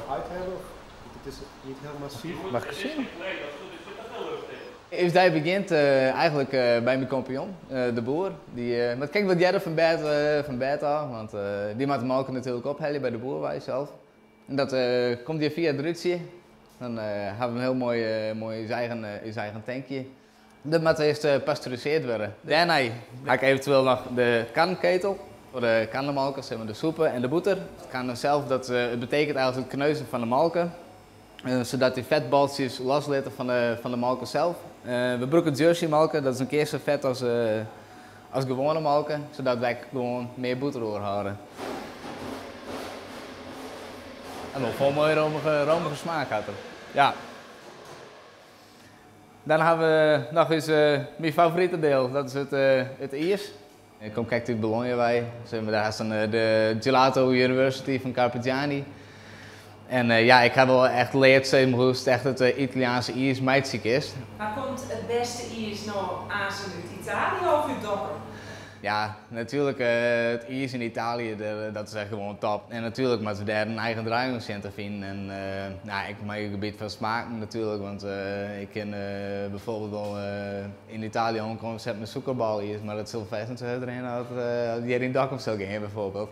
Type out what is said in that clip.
eruit hebben? Of, het is niet heel massief. Mag ik zien? Us dei begjint eigentlik by myn kompanjon, de boer. Dy moat krekt wat earder fan bêd ôf, want dy moat de molke natuerlik ophelje by de boer wei sels. En dat komt hjir fia it rútsje. Dan hawwe we in hiel moai, moai ús eigen tankje. Dat moat earst pasteurisearre wurde. Dêrnei ha ik eventueel noch de karnketel foar de karnemolke, sis mar de sûpe en de bûter. It karnen sels, dat it betekent eigentlik it kneuzen fan de molke, sadat dy fetboltsjes loslitte fan de molke sels. We brûke Jersey molke, dat is in kear sa fet as gewoane molke, sadat wy gewoan mear bûter oerhâlde. En wol folle moaie romige smaak hat er. Ja. Dan hawwe we noch ús, myn favorite diel, dat is it iis. Ik kom krekt út Bologna wei, dêr hast dan de Gelato University fan Carpigiani. En ja, ik ha wol echt leard hoe'tst echt it Italiaanske iis meitsje kinst. Mar komt it bêste iis no aansen út Italië of út Dokkum? Ja, natuerlik it iis yn Italië, dat is echt gewoan top. En natuerlik moatte we dêr in eigen draai oan sjen te finen. En nou, ek mei it gebiet fan smaken natuerlik, want ik kin bijvoorbeeld wol yn Italië oankomme set mei sûkerbal-iis, mar dat sil fêst net sa hurd rinne as hjir yn Dokkum sil gean bijvoorbeeld.